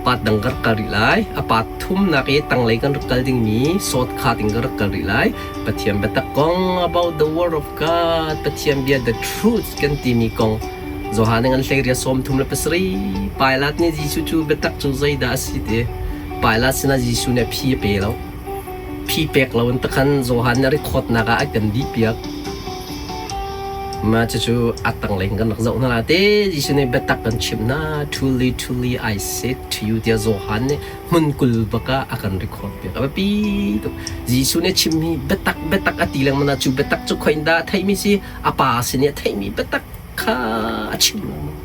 Part dang ka rak kal rih lai. A part thumnak i tanglei kan rak kal dingmi shortcut in ka rak kal rih lai. Pathian biatak kong about the word of God, Pathian bia the truth kan timi kong. Johan ngan hlei ria 37 Pilate nih Jesuh cu biatak cu zeidah a si ti Pilate sinah Jesuh nih a phi a pe lo. Phi pek lo in takhan Johan nih a record nak ah a kan dih piak. Mah cucu a tanglei in kan rak zoh hna lai te. Jesuh nih biatak kan chimh hna. Truly, truly, I said to you tiah Johan nih hmun 20 bak ah a kan record piak. A biapi tuk. Jesuh nih a chimmi biatak biatak a ti lengmang na cu biatak cu khoin dah a theihmi si? A pa sin i a theihmi biatak kha a chim lengmang.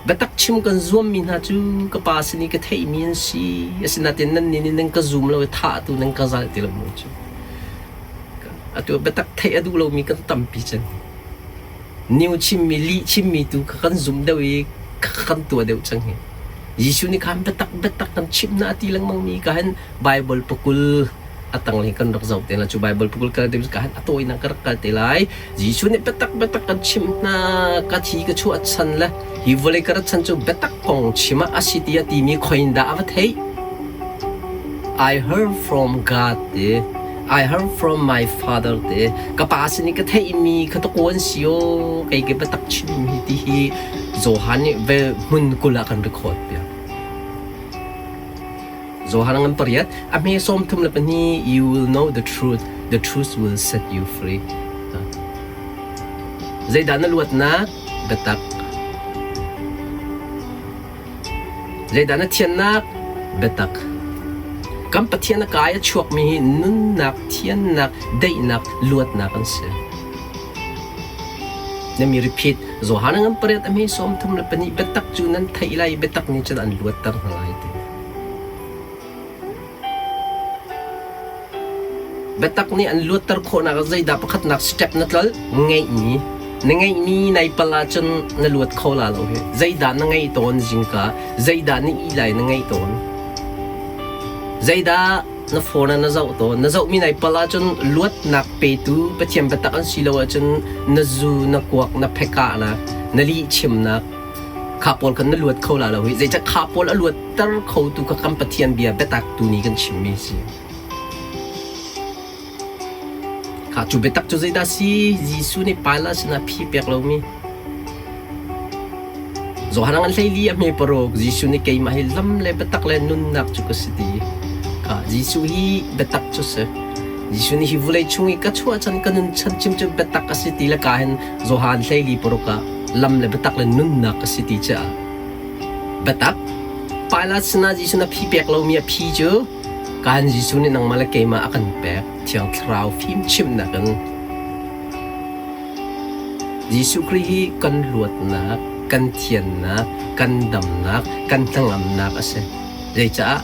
Biatak chim kan zuammi hna cu ka pa sin i ka theihmi an si. Asinain nannih nih nan ka zum lo i thah tu nan ka zalh ti lo maw cu? Atu biatak theih a duh lomi kan tampi cang. New chimmi, lih chimmi tu kha kan zum deuh i kan tuah deuh cang hi. Jesuh nih khan biatak biatak kan chimh hna a ti lengmangmi ka hin Bible pakul a tanglei kan rak zoh te lai. Cu Bible pakul kal te ka hin a tawinak ka rak kal te lai. Jesuh nih biatak biatak kan chimh hna ka thi ka chuah chan le hi vawlei ka rat chan cu biatak kong chim ah a si ti a timi khoin dah a va theih? I heard from God ti I heard from my father ti ka pa sin i ka theihmi kha ta kawn si aw kei ke biatak chim hi ti hi Johan nih ve hmun 20 ah kan record piak. Johan ngan pariat a hme 32 you will know the truth the truth will set you free. Zeidah na luatnak biatak Zeidah na thiannak? Biatak. Kan Pathian a kai a chuakmi hi nunnak, thiannak, daihnak, luatnak an si. Na mi repeat, Johan ngan pariat a hme 32 biatak cu nan theih lai biatak nih cun an luatter hna lai ti. Biatak nih an luatter khawhnak ah zeidah pakhatnak step na tlolh? Ngeihmi. Na ngeihmi nai pal ahcun na luat kho la lo hi. Zeidah na ngeih tawn zingka? Zeidah na ih lai na ngeih tawn? Zeidah na phone ah na zoh tawn? Na zohmi nai pal ahcun luatnak petu Pathian biatak an si lo ahcun na zu, na kuak, na phekahnak, na lihchimnak, kha pawl khan na luat kho la lo hi. Zeicah kha pawl a luatter khotu kha kan Pathian bia biatak tu nih kan chimmi a si. Kha cu biatak cu zeidah si? Jesuh nih Pilate sinah phi pek lomi. Johan ngan 14 a hme paruk Jesuh nih keimah hi lam le biatak le nunnak cu ka si ti. Kha Jesuh hi biatak cu si. Jesuh nih hi vulei chung i ka chuah chan ka nun chan chim cu biatak a si ti le ka hin Johan 14 paruk ah lam le biatak le nunnak a si ti caah biatak Pilate sinah Jesuh na phi pek lomi a phi cu kan Jesuh nih nangmah le keimah a kan pek Thiang Thlarau fimchimhnak in Jesuh Khrih hi kan luatnak, kan thiannak, kan damnak, kan hnangamnak a si. Zeicah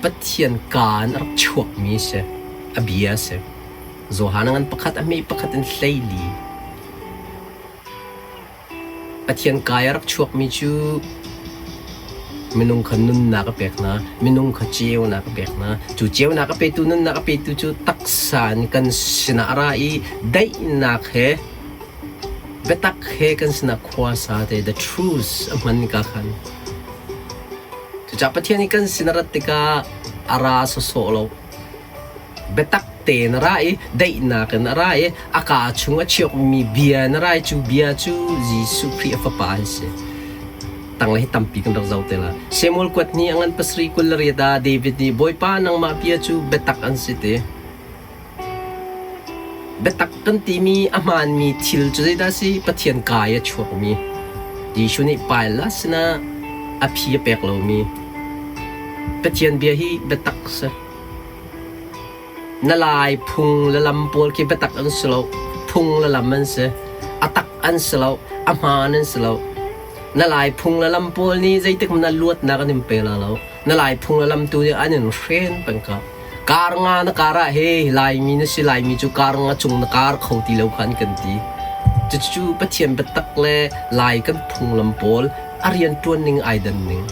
Pathian kaan a rak chuakmi a si, a bia a si. Johan ngan pakhat a hme pakhat in 14. Pathian kai a rak chuakmi cu minung kha nunnak a pek hna, minung kha ceunak a pek hna. Cu ceunak a petu nunnak a petu cu taksa in kan sinah a ra i daihnak he biatak he kan sinah khua sa te the truth a hman ka khan. Cucaah Pathian i kan sin a rat tikah a ra sawsawh lo. Biatak tein a ra i daihnak in a ra i a kaa chung a chiakmi bia in a ra i cu bia cu Jesuh Khrih a Fapa an si. Tanglei hi tampi kan rak zoh te la. Samuel kuat ni a ngan pasarih 28 ah David nih Bawipa nangmah bia cu biatak an si ti. Biatak kan timi a hmaanmi thil cu zeidah a si? Pathian kaa i a chuakmi. Jesuh nih Pilate sinah a phi a pek lomi. Pathian bia hi biatak si. Na lai phung le lam pawl khi biatak an si lo. Phung le lam an si. A tak an si lo. A hmaan an si lo. Na lai phung le lam pawl nih zeitik hmanh ah luatnak an in pe la lo. Na lai phung le lam tu nih an in hren peng ko. Kar nga na kar ah he Laimi na si Laimi cu kar nga cung na kar kho ti lo kha an kan ti. Cucu Pathian biatak le Lai kan phunglam pawl a rianṭuan ning ai dan ning.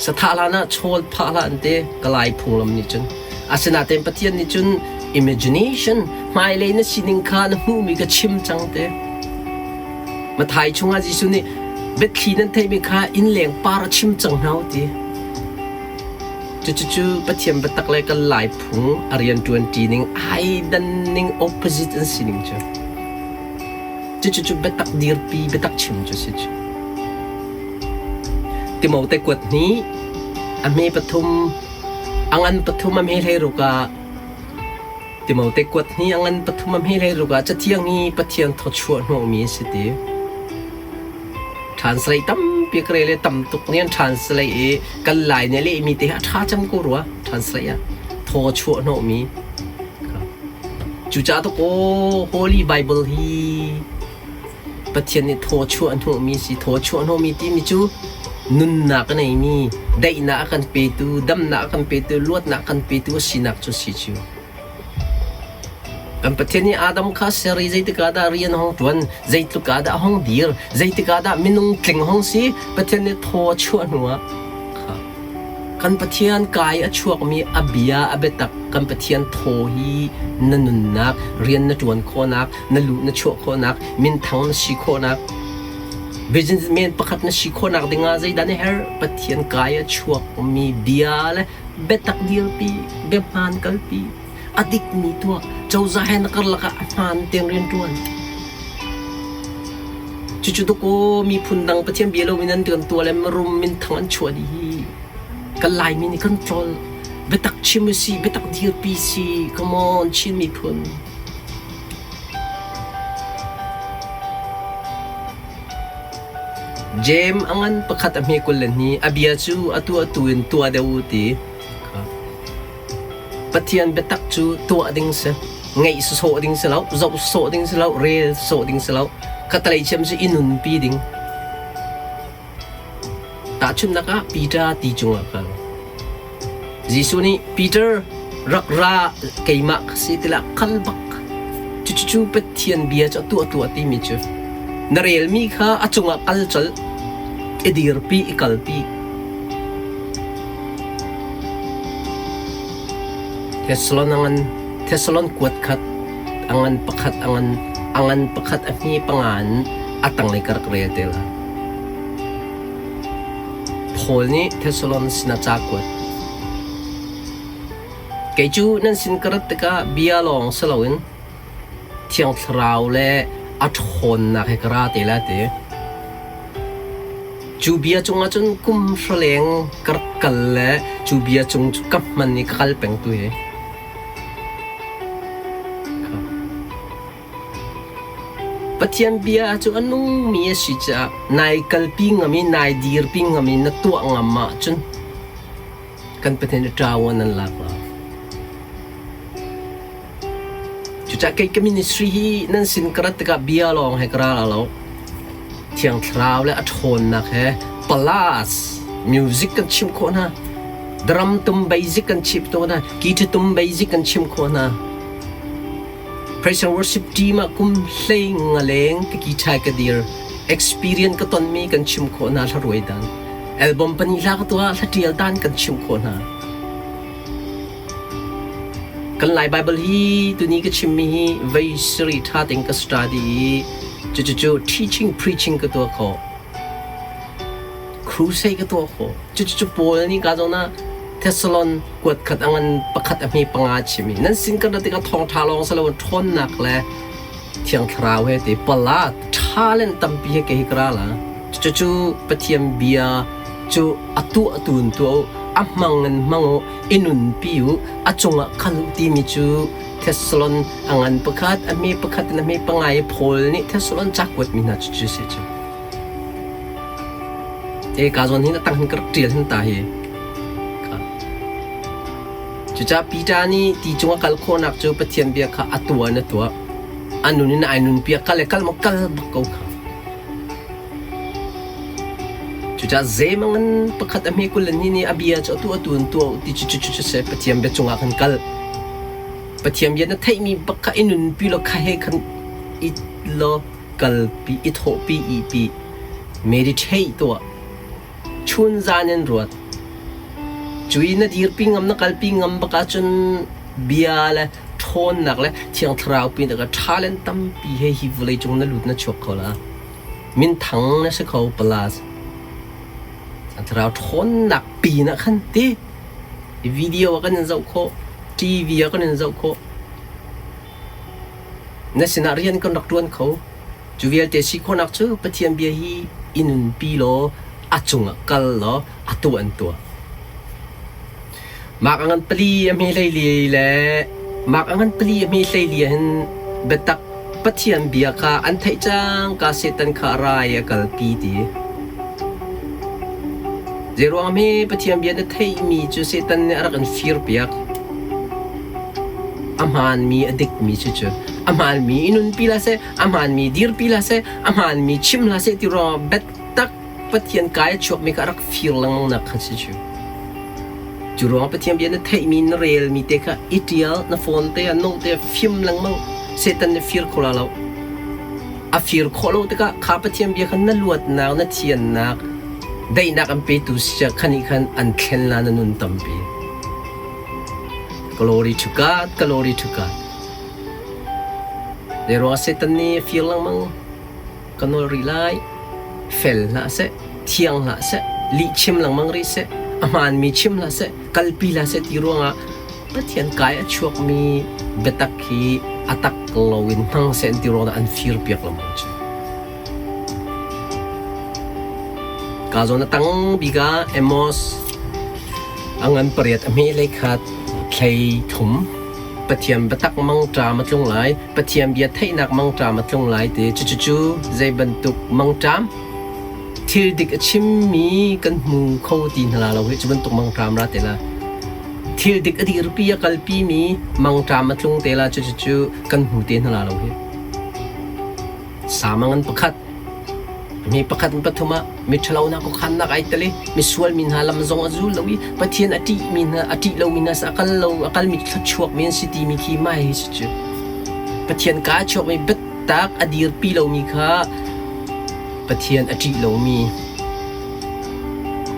Sathah hlan ah chawl phah hlah an ti ka Lai phunglam nih cun. Asinain Pathian nih cun imagination hmailei na sining kha na hmuhmi ka chim cang te. Mathai chungah Jesuh nih Biathli nan theihmi kha innleng par a chim cang hna u ti. Cucucu Pathian biatak le kan Lai phung a rianṭuanṭi ning ai dan ning opposite an si ning cu. Cucucu biatak dirpi, biatak chim cu si cu. Timote kuat hnih, a hme pathum, a ngan pathum a hme hleiruk ah Timote kuat hnih a ngan pathum a hme hleiruk ah Cathiang hi Pathian thawchuah hnawhmi a si ti. Translate tampi ka rel i tam tuk nih an translate i kan Lai nih a lehmi te hi a ṭha cem ko rua translate ah thawchuah hnawhmi. Cucaah to kaw Holy Bible hi Pathian nih thawchuah hnawhmi si. Thawchuah hnawhmi timi cu nunnak a neimi, daihnak a kan petu, damnak a kan petu, luatnak a kan petu a sinak cu si cu. Kan Pathian nih Adam kha ser i zeitik ah dah rian a hung ṭuan, zeitluk ah dah a hung dir, zeitik ah dah minung tling a hung si, Pathian nih thaw a chuah hnuah kha kan Pathian kai a chuakmi a bia a biatak kan Pathian thaw hi na nunnak, rian na ṭuan khawhnak, na luh na chuah khawhnak, minthang na si khawhnak, businessman pakhat na si khawhnak dingah zeidah na herh? Pathian kai a chuakmi bia le biatak dirpi, biahmaan kalpi, a dikmi tuah, cozah he na karlak ah a hmaan tein rianṭuan. Cucu dawkaw miphun dang Pathian bia loin an kan tuah le mirum minthang an chuah dih hi kan Laimi nih kan tlol. Biatak chim usih, biatak dirpi si, come on Chin miphun. Jeim a ngan pakhat a hme 22 a bia cu atu atu in tuah deuh u ti kha. Pathian biatak cu tuah ding si. Ngaih sawh ding si lo, zoh sawh ding si lo, rel sawh ding si lo. Khatalei chiam cu i nunpi ding. Tahchunhnak ah Peter ti cungah kal. Jesuh nih Peter rak ra keimah ka si tilah kal bak. Cucu Pathian bia cu a tuah tuah timi cu na relmi kha a cungah kal colh, i dirpi, i kalpi. Thessalon a ngan, Thessalon kuat khat a ngan pakhat a ngan, a ngan pakhat a hmi panga in a tanglei ka rak rel te lai. Paul nih Thessalon sinah ca a kuat. Kei cu nan sin ka rat tikah bia lawng si loin Thiang Thlarau le a ṭhawnnak he ka ra te lai ti. Cu bia cungah cun kum hra leng ka rak kal le cu bia cung cu ka hman i ka kal peng tu hi. Pathian bia cu a nungmi a si caah nai kalpi ngam i nai dirpi ngam i na tuah ngam ahcun kan Pathian nih ṭawan an lak lai. Cucaah kei ka ministry hi nan sin ka rat tikah bia lawng he ka ra la lo. Thiang Thlarau le a ṭhawnnak he plus music kan chimh khawh hna. Drum tum basic kan chimh tawn hna. Guitar tum basic kan chimh khawh hna. Praise and worship team ah kum hlei nga leng ka guitar ka dir. Experience ka tonmi kan chim khawh hna hla dan. Album pahnih hla ka tuah hla ṭial dan kan chim khawh hna. Kan Lai Bible hi tuni ka chimmi hi vei siri ṭha tein ka study i cucucu teaching preaching ka tuah khawh. Crusade ka tuah khawh. Cucucu Paul nih ka zawn ah Thessalon kuat khat a ngan pakhat a hme panga chim i nan sin kan rat tikah thawngṭha lawng si loin ṭhawnnak le Thiang Thlarau he ti pala talent tampi he kei hi ka ra la. Cucu Pathian bia cu a tuah tu in tuah u, a hmang in hmang u, i nunpi u, a cungah kal u timi cu Thessalon a ngan pakhat, a hme pakhat in a hme panga i Paul nih Thessalon ca kuatmi hna cu cu si cu. E ka zawn hin a tang hin ka rak ṭial hin ta hi. Cucaah Peter nih ti cung a kal khawhnak cu Pathian bia kha a tuah in a tuah. A nun in ai nunpiak kal le kal maw kal bak ko kha. Cucaah zeimang in pakhat a hme 22 nih a bia cu atu atu in tuah u ti cu cu cu seh Pathian bia cungah khan kal. Pathian bia na theihmi bak kha i nunpi law kha he khan i law kalpi i thawhpi ihpi meditate tuah chun zan in ruat cui na dirpi ngam na kalpi ngam bak ahcun bia le ṭhawnnak le thiang thlarau pi ka talent tampi he hi vawlei cung na lut na chuak kho la. Minthang na si kho plus. Thlarau ṭhawnnak pin ah khan ti video ah kan in zoh khawh, TV ah kan in zoh khawh. Na sinah rian kan rak ṭuan kho. Cu vialte si khawhnak cu Pathian bia hi i nunpi law a cungah kal law a tuah an tuah. Mak a ngan pali a hme hleili le mak a ngan pali a hme hleili ah hin biatak Pathian bia kha an theih cangka Satan kha a ra i a kalpi ti. Zeiruang hme Pathian bia na theihmi cu Satan nih a rak in firpiak? A hmaanmi a dikmi cucu a hmaanmi i nunpi hlah seh, a hmaanmi dirpi hlah seh, a hmaanmi chim hlah seh ti ruangah biatak Pathian kai a chuakmi kha a rak fir lengmang nak kha si cu. Cu ruangah Pathian bia na theihmi na relmi te kha i ṭial, na phone te ah note te ah fim lengmang. Satan nih fir kho la lo. A fir khawh lo tikah kha Pathian bia kha na luatnak, na thiannak, daihnak an petu si kha nih khan an thlen la na nun tampi. Glory to God, glory to God. Zeiruangah Satan nih fir lengmang? Ka nawl rih lai. Fel hlah seh, thiang hlah seh, lih chim lengmang rih seh, a hmaanmi chim hlah seh, kalpi hlah seh ti ruangah Pathian kai a chuakmi biatak hi a tak loin hmang seh an ti ruangah an firpiak lengmang cu. Ka zawn a tang bik ah Amos a ngan pariat a hme hlei khat thlei thum Pathian biatak mangṭam a tlung lai, Pathian bia theihnak mangṭam a tlung lai ti cucu zei bantuk mangṭam thil dik a chimmi kan hmu kho ti hna la lo hi cu bantuk mangṭam ra te la. Thil dik a dirpi a kalpimi mangṭam a tlung te la cucu kan hmu te hna la lo hi. Sama ngan pakhat Mi pakhat in pathum ah miṭhalonak khuakhannak ai tel i misual mi hna lam zong a zul lo i Pathian a ṭihmi hna a ṭih lomi hna a kal lo a kalmi thluachuakmi an si timi khi mai hi si cu. Pathian kaa chuakmi biatak a dirpi lomi kha Pathian a ṭih lomi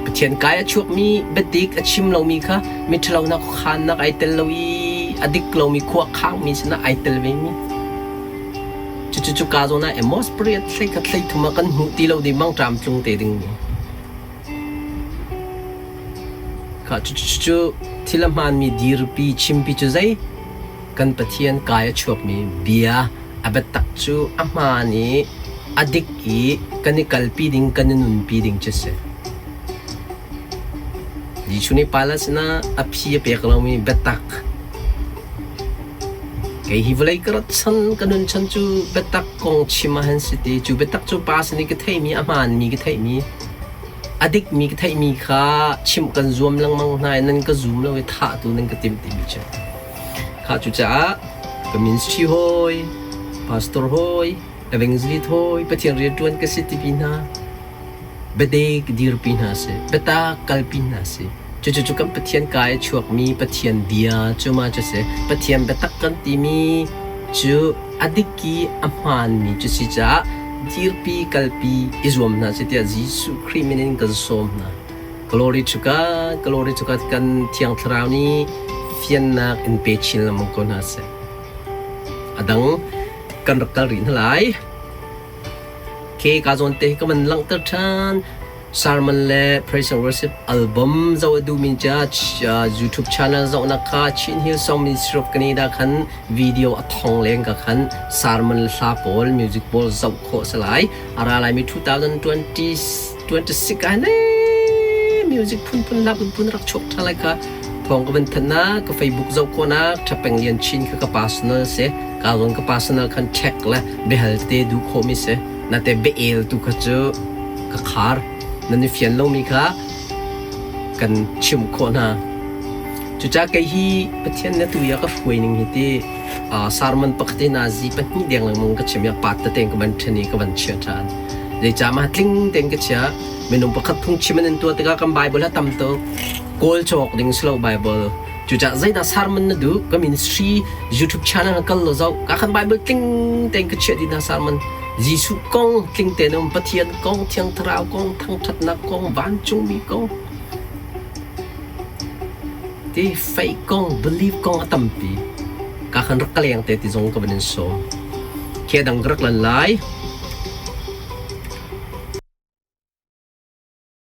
Pathian kai a chuakmi biadik a chim lomi kha miṭhalonak khuakhannak ai tel lo i a dik lomi khua khangmi sinah ai tel vemi. Cucu cuka zawn ah Amos pariat hleikhat hleithum ah kan hmuh ti lo ding mangṭam tlung te ding mi. Kha cucu cu thil a hmaanmi dirpi chimpi cu zei kan Pathian kai a chuakmi bia a biatak cu a hmaan i a dik i kan i kalpi ding kan i nunpi ding cu si. Jesuh nih Pilate sinah a phi a pek lomi biatak Kei hi vawlei ka rat chan ka nun chan cu biatak kong chim ah hin si ti. Cu biatak cu pa sin i ka theihmi, a hmaanmi ka theihmi, a dikmi ka theihmi kha chimh kan zuam lengmang hna i nan ka zum lo i thah tu nan ka timh timi cu. Kha cucaah ka ministry hawi, pastor hawi, evangelist hawi, Pathian rianṭuan ka si timi hna, biadek dirpi hna sih, biatak kalpi hna sih. Cucu cu kan Pathian ka i chuakmi Pathian bia cu ma cu si. Pathian biatak kan timi cu a dik i a hmaanmi cu si caah dirpi kalpi i zuam hna sih tiah Jesuh Khrih min in kan sawm hna. Glory to God, glory to God kan Thiang Thlarau nih fiannak in pe chin lengmang ko hna seh. A dang kan rak kal rih hna lai. Khi ka zawn te hi ka van langhter ṭhan. Sermon le Praise and Worship album zoh a duhmi ca YouTube channel zohnak kha Chin Hill Song Ministry of Canada khan video a thong leng ka khan sermon le hla pawl music pawl zoh khawh si lai. A ra laimi 2026 ah ne music phunphun hla phunphun rak chuak ṭha lai kha thawng ka van thanh na ka Facebook zoh khawhnak Ṭhapeng Lian Chin kha ka personal si. Ka zawn ka personal khan check le biahal te duh khawhmi si. Nate biael tu kha cu ka khar. Nan i fian lomi kha kan chimh khawh hna. Cucaah kei hi Pathian na tu i a ka hruai ning hi ti sermon pakhat in zi pahnih deng lengmang ka chim i a pat tete ka van ṭhen i ka van chia ṭhan. Zeicah mah tling tein ka chia. Minung pakhat phungchim an in tuah tikah kan Bible a tam tuk. Kawl cawk ding si lo Bible. Cucaah zeidah sermon na duh? Ka ministry YouTube channel ah kal law zoh. Ka khan Bible tling tein ka chiah dih hna sermon. Jesuh kong tling tein um, Pathian kong, Thiang Thlarau kong, thangṭhatnak kong, vancungmi kong, ti faith kong, belief kong a tampi. Ka khan rak ka leng te ti zong ka van in sawm. Khi dang ka rak lan lai.